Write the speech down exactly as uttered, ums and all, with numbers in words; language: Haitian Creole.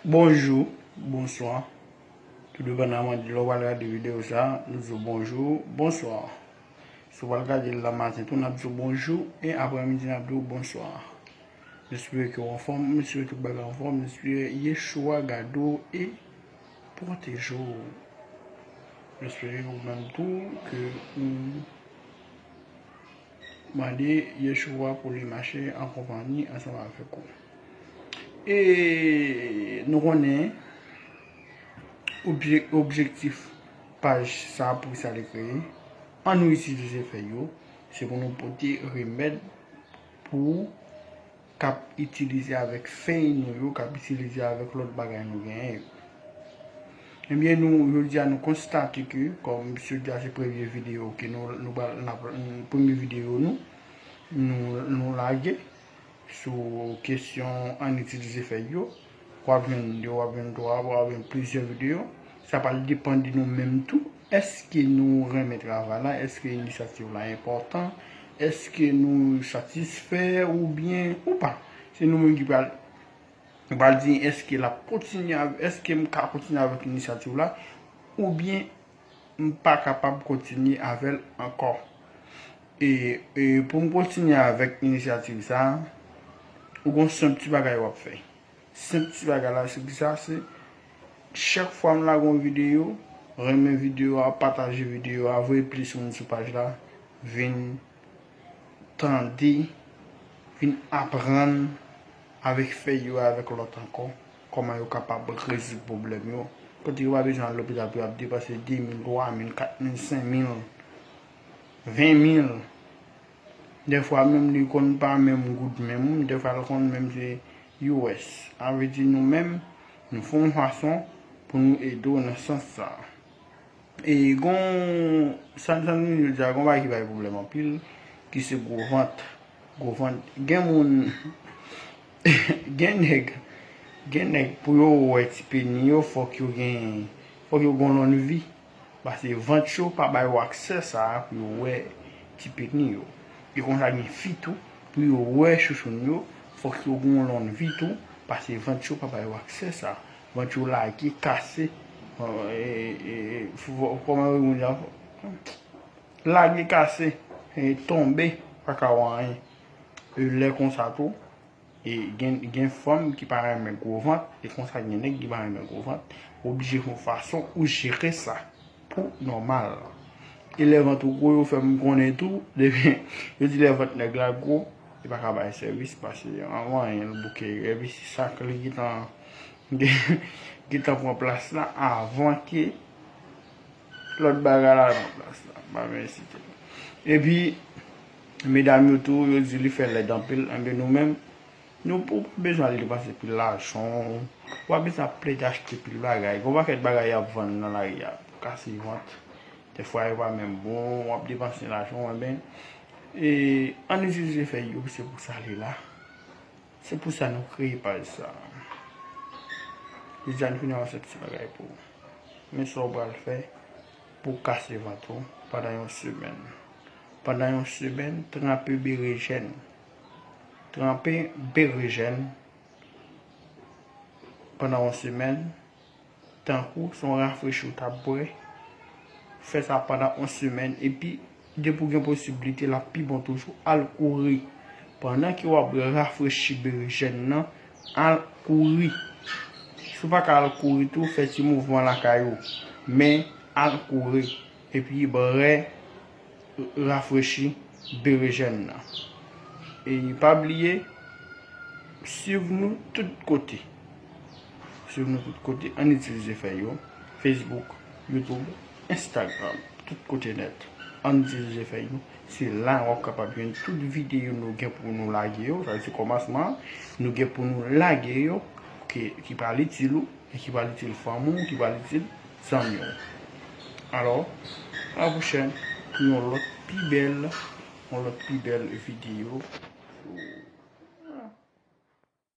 Bonjou, bonswa. Tou depandaman de lè w pral gade videyo sa, nou di w bonjou, bonswa. Si w pral gade l nan maten tou, n ap di w bonjou, e aprèmidi, n ap di w bonswa. M espere ke w anfòm, m espere tout bagay anfòm, m espere Yeshua gade w e pwoteje w. M espere ou menm tou ke ou mande Yeshua pou li mache an konpanyi ansanm avèk ou. E nou konnen obje-, objektif paj sa pou sa li kreye. Ann nou itilize fèy yo, se pou nou pote remèd pou k ap itilize avèk fèy nou yo, k ap itilize avèk lòt bagay nou genyen yo. Ebyen, nou, jodi a, nou konstate ke, kòm jodi a se premye videyo ke nou, nou pral, n ap, premye videyo nou, nou, nou lage sou kesyon ann itilize fèy yo, w ap jwenn de, w ap jwenn twa, w ap jwenn plizyè videyo. Sa pral depann de nou menm tou. Èske nou renmen travay la? Èske inisyativ la enpòtan? Èske nou satisfè oubyen ou pa? Se nou menm ki pral, pral di èske l ap kontinye av-, èske m ka kontinye avèk inisyativ la oubyen m pa kapab kontinye avè l ankò. E, e pou m kontinye avèk inisyativ sa a, ou gon senp ti bagay w ap fè. Senp ti bagay la, se ki sa, se chak fwa m lage yon videyo, renmen videyo a, pataje videyo a, voye plis moun sou paj la, vin tande, vin aprann avèk fèy yo, avèk lòt ankò, kòman yo kapab rezoud pwoblèm yo. Kote yo pa bezwen al lopital pou y ap depanse de mil, twa mil, kat mil, senk mil, ven mil. Dèfwa menm li konn pa menm goud menm, dèfwa l konn menm se U S. Sa vle di nou menm, nou fè yon fason pou nou ede w nan sans sa a. E gon, sa, sa nou di a, gon bagay ki bay pwoblèm anpil, ki se gwo vant. Gwo vant. Gen moun, gen nèg, gen nèg pou yo wè ti peni yo, fòk yo gen, fòk yo gon lòn vi. Paske vant yo pa ba yo aksè sa a pou yo wè ti peni yo. E konsa gen fi tou, pou yo wè chouchoun yo, fòk yo gon lòn vi tou, paske vant yo pa ba yo aksè sa a. Vant yo lage, kase, e, e, e, fò, kòman yo di a? Lage, kase, e, tonbe, pa ka wè anyen. E lè konsa tou, e gen, gen fanm ki pa renmen gwo vant, e konsa gen nèg ki pa renmen gwo vant. Ou oblije fè yon fason ou jere sa pou nòmal. E lè vant ou gwo, yo fè m konnen tou, depi yo di lè vant nèg la gwo, li pa ka bay sèvis, paske anvan anyen l bouke, epi se sa k li gentan, gentan pran plas la avan ke lòt bagay la nan plas la. M pa vle site l. Epi, medam yo tou, yo di li fè lèd anpil. Enben, nou menm, nou, ou pa bezwen al depanse pil lajan w. Ou pa bezwen ap plede achte pil bagay. Gon pakèt bagay y ap vann nan lari a. Kase vant. Dèfwa, yo pa menm bon. W ap depanse lajan w, enben, e, ann itilize fèy yo, se pou sa li la. Se pou sa nou kreye paj sa a. Jodi a nou fini avanse ti bagay pou ou. Men sa w pral fè pou w kase vant ou pandan yon semèn. Pandan yon semèn, tranpe berejèn. Tranpe berejèn pandan yon semèn. Tankou se yon rafrechi w t ap bwè, fè sa pandan yon semèn, epi depi w gen posiblite, l ap pi bon toujou, al kouri. Pandan ke w ap bwè rafrechi berejèn nan, al kouri. Si w pa ka al kouri tou, fè ti mouvman lakay ou, men al kouri, epi bwè rafrechi berejèn nan. E pa bliye, swiv nou tout kote. Swiv nou tout kote, ann itilize fèy yo, Facebook, YouTube, Instagram, tout kote nèt. Ann itilize fèy yo. Se la w ap kapab jwenn tout videyo nou gen pou nou lage yo. Sa se kòmansman an. Nou gen pou nou lage yo, ki, ki pral itil ou, e ki pral itil fanmi w, ki pral itil zanmi w. Alò, a la pwochèn pou yon lòt pi bèl, yon lòt pi bèl videyo sou